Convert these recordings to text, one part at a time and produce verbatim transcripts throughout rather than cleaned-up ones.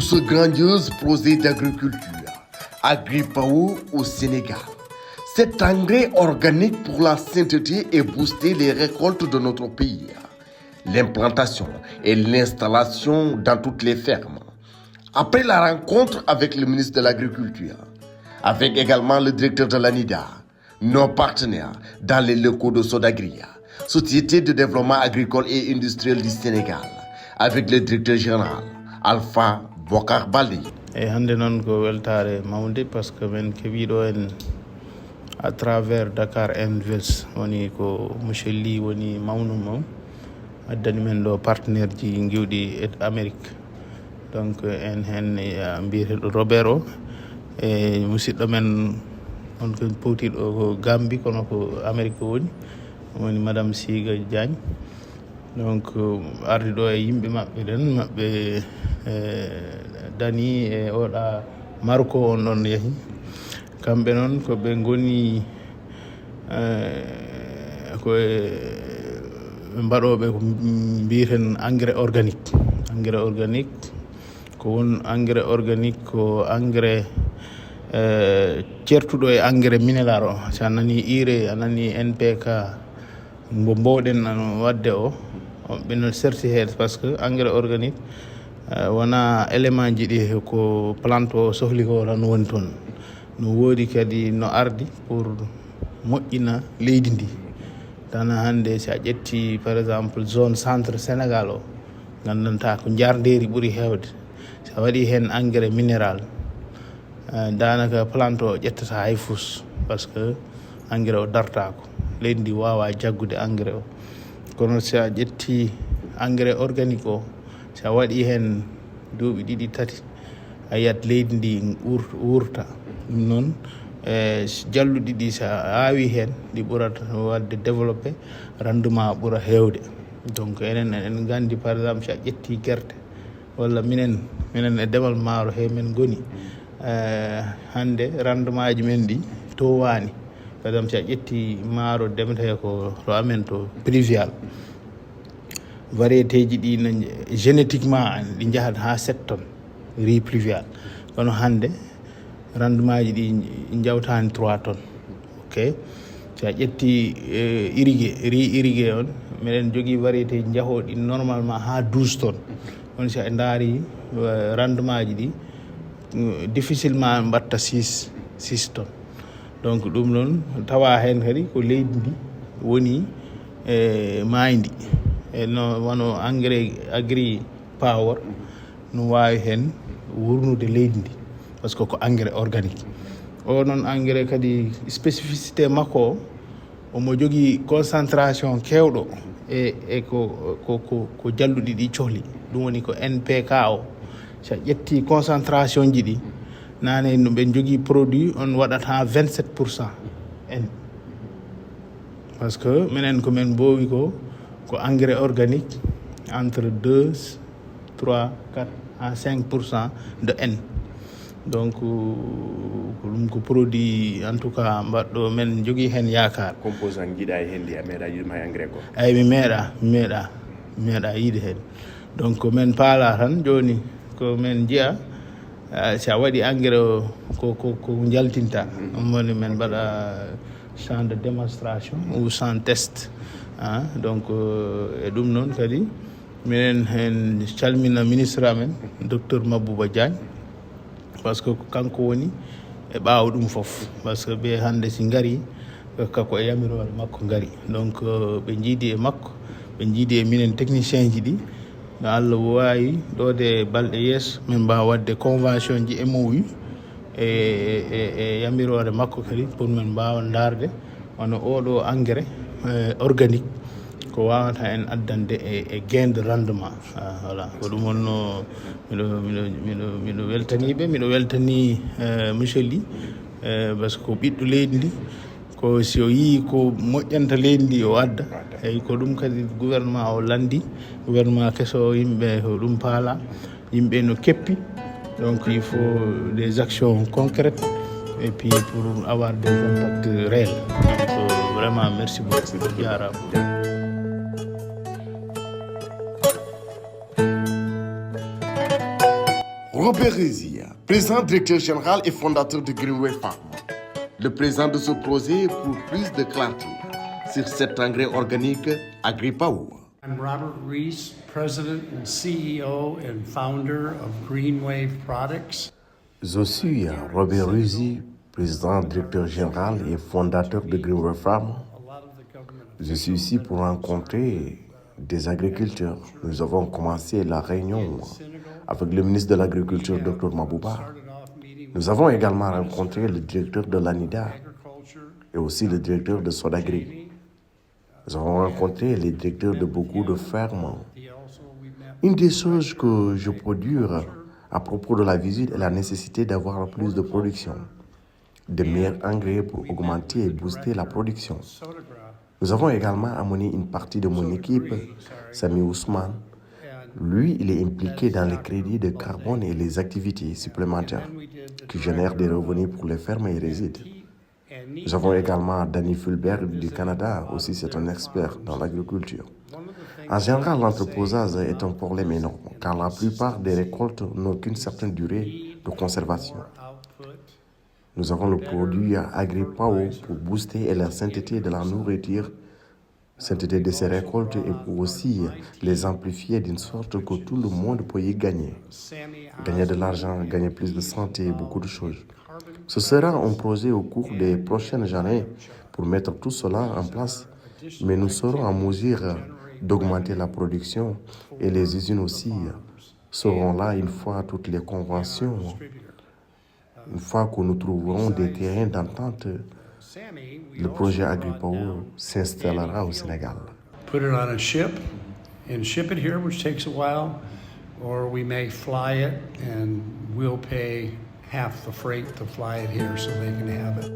Ce grandiose projet d'agriculture, AgriPower au Sénégal. Cet engrais organique pour la sainteté et booster les récoltes de notre pays. L'implantation et l'installation dans toutes les fermes. Après la rencontre avec le ministre de l'Agriculture, avec également le directeur de l'ANIDA, nos partenaires dans les locaux de Sodagria, Société de développement agricole et industriel du Sénégal, avec le directeur général Alpha Bokar Bali. E hannde noon ko weltaare mawnde, parce que min keɓii ɗo en à travers Dakar Invest, woni ko monsieur Ly woni mawnum o, addani men ɗo partenaire ji ngiwɗi e Amérique. Donc en heen, e, mbiyeteeɗo Robert o, e musidɗo men on ko powtiiɗo ko Gambie, kono ko Amérique o woni, woni Madame Siga Diagne. Donc ardi ɗo e yimɓe maɓɓe ɗen, maɓɓe, e, Dani e oɗa Marco on ɗon yahi. Kamɓe noon ko ɓe ngoni, e, ko e ɓe mbaɗooɓe ko mbiyeten engrais organique. Engrais organique ko won engrais organique, ko engrais, e, ceertuɗo e engrais minéral o. So a nani urée, a nani N P K, mbo mbowɗen waɗde o, o, ɓe no serti heen, parce que engrais organique, e, wona élément ji ɗi ko plante o sohli ko tan woni toon. No woodi kadi no ardi pour moƴƴina leydi ndi. Tan hannde, si a ƴetti, par exemple, zone centre Sénégal o, nganndantaa ko njaarndeeri ɓuri heewde. Si a waɗi heen engrais minéral, e, daanaka plante o ƴettata hay fus, parce que engrais o dartaako. Leydi ndi waawaa jaggude engrais o. Kono si a ƴetti engrais organique o, si a waɗi heen duuɓi ɗiɗi, tati, a yiyat leydi ndi wuur-, wuurta. Ɗum noon, e, jalluɗi ɗi, so a aawi heen, ɗi ɓurata waɗde développé, rendement ɓura heewde. Donc enen, eɗen nganndi, par exemple, si a ƴetti gerte, walla minen, minen e demal maaro he min ngoni, e, hannde rendement ji men ɗi towaani. Par exemple, si a ƴetti maaro ndemetee ko to amen to Pluvial, variété ji ɗi no génétiquement ɗi njahat haa sept tonnes riz Pluvial. Kono hannde rendement ji ɗi njawtaani trois tonnes. Ok. Si a ƴetti, e, irrigué, riz irrigué on, meɗen jogii variété ji njahooɗi normalement haa douze tonnes. On si a ndaari, e, rendement ji ɗi, mm, difficilement mbatta six, six tonnes. Donc ɗum noon tawa heen kadi ko leydi ndi woni, e, maayndi. E no wano engrais Agri Power no waawi heen wurnude leydi ndi, parce que ko engrais organique. O noon engrais kadi spécificité makko o, omo jogii concentration keewɗo e, e ko, ko, ko, ko jalluɗi ɗi cohli. Ɗum woni ko N P K o. Si a ƴetti concentration ji ɗi, naane no ɓe njogii produit on waɗata vingt-sept pour cent N. Parce que minen ko min mboowi ko, ko engrais organique entre deux, trois, quatre à cinq pour cent de N. Donc ko ɗum ko produit, en tout cas, mbaɗɗo men jogii heen yaakaar. Composant jiɗa e heen ndi, a meeɗa yiɗum hay engrais goo? Eyi, mi meeɗa, mi meeɗa, mi meeɗa yiide heen. Donc ko min paala tan jooni, ko min njiya, ah, si a waɗi engrais o, ko, ko, ko njaltinta. Ɗum woni min mbaɗa champ de démonstration ou champ test. Ah, donc, euh, e ɗum noon kadi, minen heen calmina ministre amen, docteur Mabouba Diagne, parce que ko kanko woni e ɓaawo ɗum fof. Parce que ɓe hannde si ngari, ko e yamiroore makko ngari. Donc, euh, ɓe njiidi e makko, ɓe njiidi e minen technicien ji ɗi. No Allah waawi, ɗo de balɗe yeeso, min mbaawa waɗde convention ji M O U e, e, e, e yamiroore makko kadi, pour min mbaawa ndaarde wano oɗo engrais, eh, organique, ko waawata en addande e, e gain de rendement. Ah, voilà. Ko ɗum wonno, miɗo, miɗo, miɗo, miɗo weltanii ɓe, miɗo weltanii, eh, monsieur Ly, eh, parce que ko ɓiɗɗo leydi ndi, ko si o yii ko moƴƴanta leydi ndi, o adda. Eyi, ko ɗum kadi gouvernement o lanndi, gouvernement keso o, yimɓe ko ɗum paala. Yimɓe no keppi. Donc il faut des actions concrètes et puis pour avoir des impacts réels. Donc, euh, vraiment, merci beaucoup. Merci beaucoup. Jaaraama. Robert Rizia, président directeur général et fondateur de Greenway Farm, le président de ce projet pour plus de clarté sur cet engrais organique Agri Power. I'm Robert Reese, President and C E O and founder of Greenwave Products. Je suis Robert Rizzi, président directeur général et fondateur de Greenway Farm. Je suis ici pour rencontrer des agriculteurs. Nous avons commencé la réunion avec le ministre de l'Agriculture, docteur Mabouba. Nous avons également rencontré le directeur de l'ANIDA et aussi le directeur de Sodagri. Nous avons rencontré les directeurs de beaucoup de fermes. Une des choses que je peux dire à propos de la visite est la nécessité d'avoir plus de production, de meilleurs engrais pour augmenter et booster la production. Nous avons également amené une partie de mon équipe, Sami Ousmane. Lui, il est impliqué dans les crédits de carbone et les activités supplémentaires qui génèrent des revenus pour les fermes et résident. Nous avons également Danny Fulbert du Canada, aussi c'est un expert dans l'agriculture. En général, l'entreposage est un problème énorme car la plupart des récoltes n'ont qu'une certaine durée de conservation. Nous avons le produit AgriPower pour booster et la sainteté de la nourriture, sainteté de ces récoltes et pour aussi les amplifier d'une sorte que tout le monde peut y gagner. Gagner de l'argent, gagner plus de santé et beaucoup de choses. Ce sera un projet au cours des prochaines années pour mettre tout cela en place, mais nous serons en mesure d'augmenter la production et les usines aussi seront là une fois toutes les conventions. Une fois que nous trouverons des terrains d'entente, le projet AgriPower s'installera au Sénégal. Put it on a ship and ship it here, which takes a while, or we may fly it and we'll pay half the freight to fly it here so they can have it.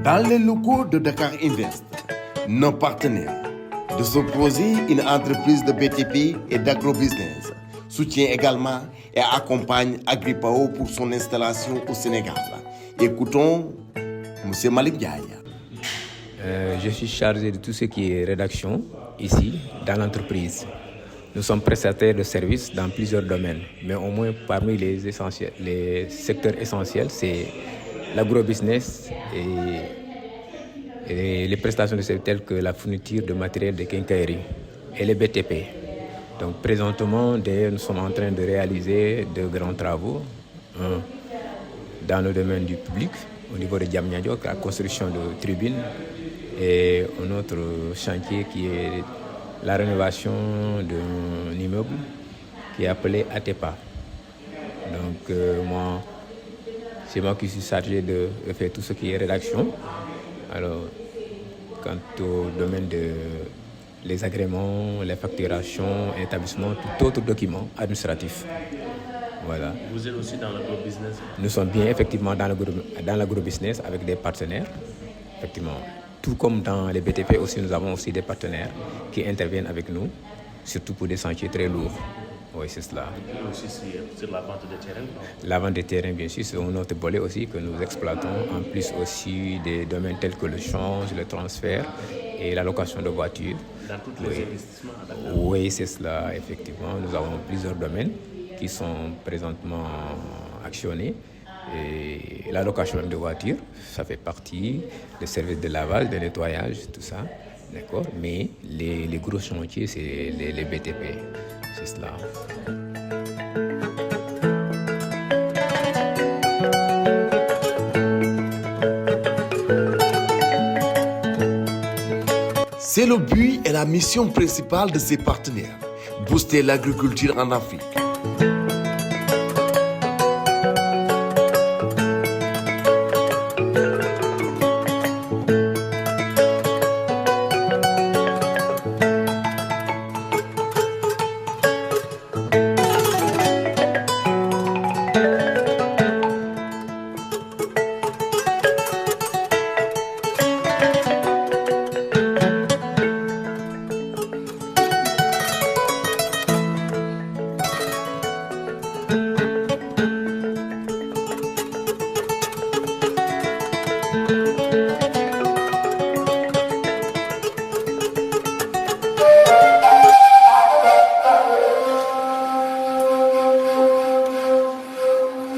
Dans les locaux de Dakar Invest, nos partenaires de ce projet, une entreprise de B T P et d'agrobusiness, soutient également et accompagne AgriPower pour son installation au Sénégal. Écoutons Monsieur Malik Ndiaye. Euh, je suis chargé de tout ce qui est rédaction ici, dans l'entreprise. Nous sommes prestataires de services dans plusieurs domaines, mais au moins parmi les essentiels, les secteurs essentiels, c'est l'agrobusiness et, et les prestations de services telles que la fourniture de matériel de quincaillerie et les B T P. Donc présentement, d'ailleurs, nous sommes en train de réaliser de grands travaux, un dans le domaine du public, au niveau de Diamniadio, la construction de tribunes, et un autre chantier qui est la rénovation d'un immeuble qui est appelé Atepa. Donc, euh, moi, c'est moi qui suis chargé de, de faire tout ce qui est rédaction. Alors, quant au domaine de les agréments, les facturations, établissement, tout autre document administratif. Voilà. Vous êtes aussi dans l'agrobusiness? Nous sommes bien effectivement dans l'agro-, dans l'agrobusiness avec des partenaires. Effectivement. Tout comme dans les B T P aussi, nous avons aussi des partenaires qui interviennent avec nous, surtout pour des chantiers très lourds. Oui, c'est cela. Et puis aussi sur, sur la vente de terrain, non? La vente de terrain, bien sûr, c'est un autre volet aussi que nous exploitons, en plus aussi des domaines tels que le change, le transfert et la location de voitures. Dans tous les Oui. investissements à Dakar. Oui, c'est cela, effectivement. Nous avons plusieurs domaines qui sont présentement actionnés. Et la location de voitures, ça fait partie des services de lavage, de nettoyage, tout ça. D'accord? Mais les, les gros chantiers, c'est les, les B T P. C'est cela. C'est le but et la mission principale de ces partenaires, booster l'agriculture en Afrique.